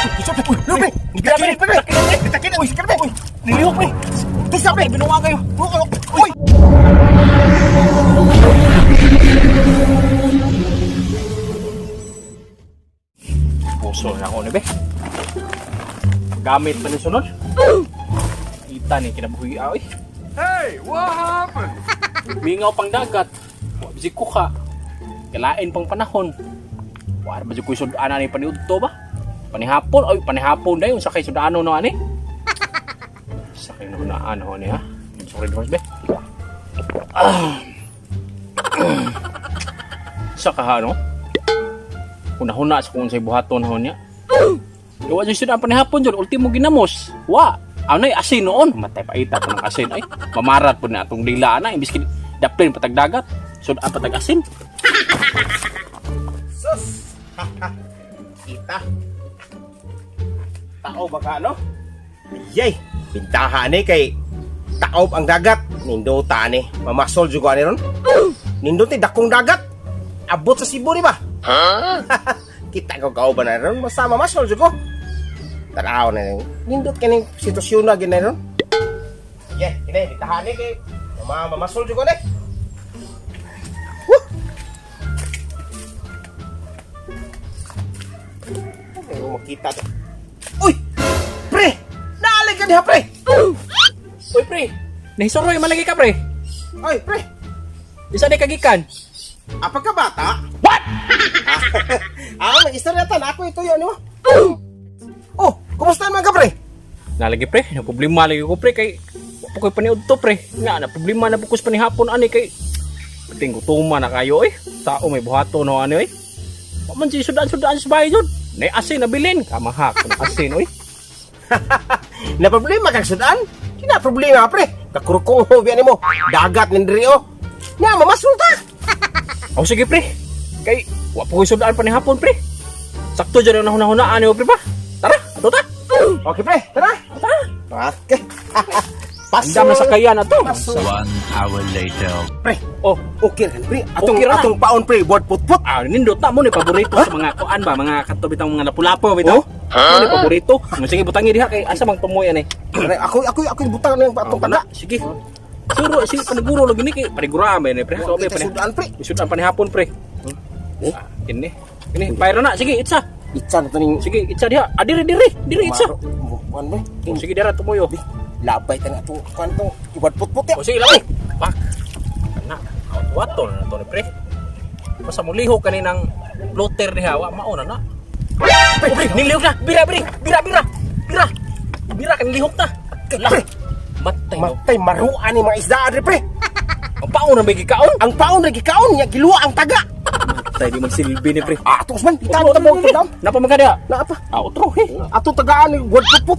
Pre, pre, pre, pre, uy, pre, uy, nilihok, pre. Tisa, pre, binuwa kayo. Uy! Puso na ako ni be. Gamit pa ni sunod. Kita ni kinabuhi ay. Hey, what happened? Mingaw pang dagat. Wa bisig kuka. Kalain pang panahon. Wa ba jud koy sudan ani paniudto ba? Panihapon oy, panihapon dayon sa kay sudano no ani. Sa kay na ano ni ha. Sorry horse be. Ah. Sa kaha no? Una-huna sa kung sa buhaton hon niya. Wa jud sudan panihapon jud ultimo ginamos. Wa. Anay asin noon, matay pa ita po ng asin ay. Mamarat po na atong dila ana imbis kini daplin patag dagat, sudan patag asin. Sus! Kita. Tao ba ka no? Yay! Pintahan ni kay taob ang dagat. Nindota ni. Mamasol juga ni ron. Nindot ni dakong dagat. Abot sa Cebu ni ba? Kita ko kauban na ron. Basta mamasol juga. Tanaw na rin. Nindot kining sitwasyon na gina ron. Yeah, kini pintahan ni kay mamasol juga ni. Woo! Ay, makita to. Uy! Pre! Naalig ka diha, pre! Uy pre, nahisoroy malagi ka pre. Ay, pre! Isa di kagikan. Apa ka bata? What? Ah, mag-istorya ta na ako ito yun, mo. Oh, kumusta man ka, pre? Nalagi pre, na problema lagi ko pre kay wa pa ko'y paniudto pre. Nga na problema na pukos panihapon ani kay pating gutuma na kayo eh. Tao may buhaton no ani oy. Wa man si sudan-sudan sa bahay jud. Nay asin na bilin, kamahak kun asin oy. Na problema kag sudan? Di na problema, pre. Kakurukong ho biyan mo. Dagat nin diri oh. Nya mamasul ta. Oh sige pre. Kay wa pa ko'y sudan panihapon pre. Sakto jud ang nahuna-hunaan ni pre ba? Tara, ato ta. Okay, pre. Tara. Tara. Okay. Andam na sakayan ato. One hour later. Pre, Oh, okay ra pre. Atong Okay ra. atong paon pre, board putput. Ah, nindot na mo ni paborito sa mga kuan ba, mga kadto bitang mga lapu-lapo bitaw. Oh? Mo ni paborito. Mo sige butangi diha kay asa mang tumoy ani. Pre, ako ako butang na yung atong Kana, taga. sige. Suro sige paniguro lagi ni kay panigura man ni pre. So Kita pre. sudan, pre. Isudan panihapon pre. Oh, kini. Kini, bayro na sige itsa. Itsa na to ning Sige, itsa diha. Ah, diri diri, diri itsa. Kuan pre. Oh, sige dira tumoy oh. Labay ta na atong kuan tong ibad putput ya. Oh, sige labay. Pak. Kana, wato na to ni pre. Basta mulihok kaninang floater diha, wa mao na na. Pre, pre, nilihok na. Bira, bira, bira, bira. Bira. Bira kan lihok na. Lah. Pre. Matay no. Matay maruan ni mga isda adre pre. Ang paon na may gikaon. Ang paon ra gikaon nya giluwa ang taga. Matay di magsilbi ni pre. Ah, atong man, itaw ta mo dam. Napa man ka diha? Na apa? Ah, otro he. Atong tagaan ni word putput.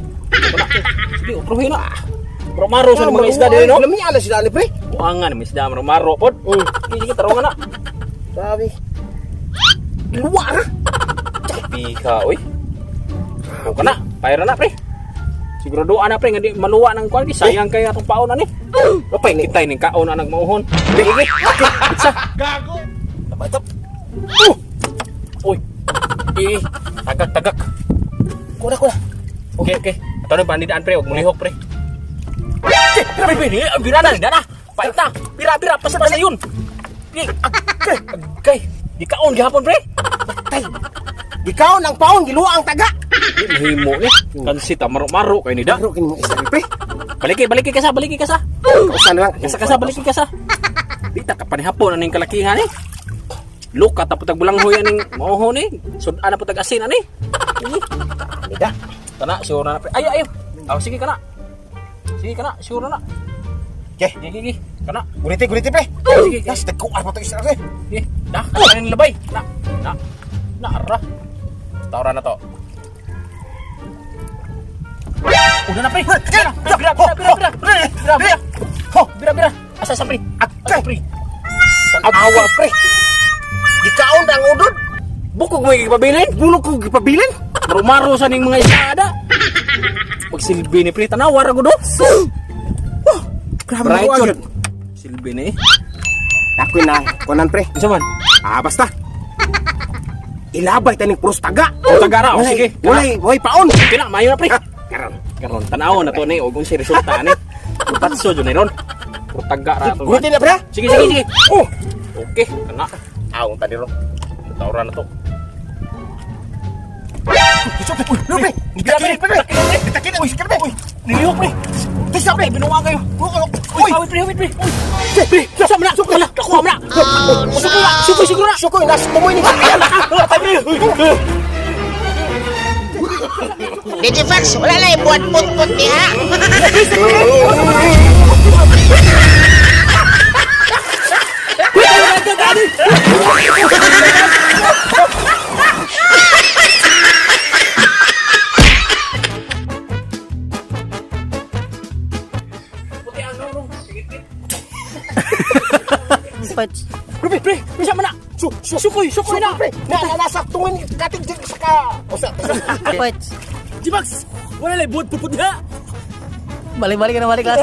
Sige, otro he na. Maro-maro sa mga isda diri no. Lami ala sila ni pre. Buangan mga isda maro-maro pod. Sige, sige tarungan na. Sabi. Giluwa ra. Pika oy. O kana, payra na pre. Sigurado ana pre nga di maluwa ng kuan kay sayang kay atong paon ani. Lopay kitay ning kaon anang mauhon. Sige, sige. Itsa. Labay tap. Uy. Eh, tagak tagak. Kuna kuna. Okay, okay. Ato na bandidaan pre, wag mulihok pre. Pre, pre, pre, bira na, dana. Pait na. Bira, bira, pasa pasa yun. Eh, agkay, agkay. Di kaon gihapon pre. Tay. Gikaon ang paon, giluwa ang taga. Di mahimo ni. Kansi ta maro-maro kay ni da. Maro kini mga isda ni pre. Baliki, baliki ka sa, baliki ka sa. Kausa na lang. Kasa kasa, baliki ka sa. Di ta kapanihapon aning kalakihan eh. Luka ta putag bulanghoy aning mauhon eh. Sudan na putag asin ani. Eh, Nida. Tana, sure na na pre. Ayo, ayo. Oh, sige kana. Sige kana, sure na na. Okay. Sige, sige. Kana. Guliti, guliti pre. Sige, sige. Nas tagkuan pa to isda pre. Eh, na, ano yung labay? Na, na, na, ara. Taura na to. Una na, pre! Bira, bira, bira, bira, bira, bira, bira, Ho, bira, bira. Asa sa pre? Asa pre? awa pre. Gikaon ra ang udod. Bukog mo yung gipabilin? Bulok ko gipabilin. Marumaro sa ning mga isada. Pagsilbi ni pre, tanawa ra gudo. Oh, grabe Bright maruan yun. yun. Silbi ni. Ako na, kunan pre. Unsa man? Ah, basta. Ilabay taning puros taga. Oh, taga ra, oh, sige. Walay paon. Okay na, maayo na, pre. Karon. Karon tan-awon na to ni og unsay resulta ni. Patso jud ni ron. Puro taga ra to. Gunitin na, pre. Ha? Sige, sige, sige. Oh, Okay, kana. awong tani ron. Tawra na to. Uy, pre. Gitakin, pre. Gitakin, uy, sige, pre. Uy, Nilihok, pre. tisa, pre. Binuwa kayo. Uy, Uy, pre, awit, pre. Uy, pre, sa man na. Wala, kakuha man na. Sukoy na, sukoy siguro na. Sukoy, nasa tumoy ni. Patay, pre. Uy. DJ Fox, wala na ibuhat put-put niya. Pre, pre, bisa man na. Sukoy, sukoy na. Pre, na nasa tumoy ni katig sa ka. Usa, Pots. Jimax, wala lang buhat puput ha. Balik-balik ka na balik, Las.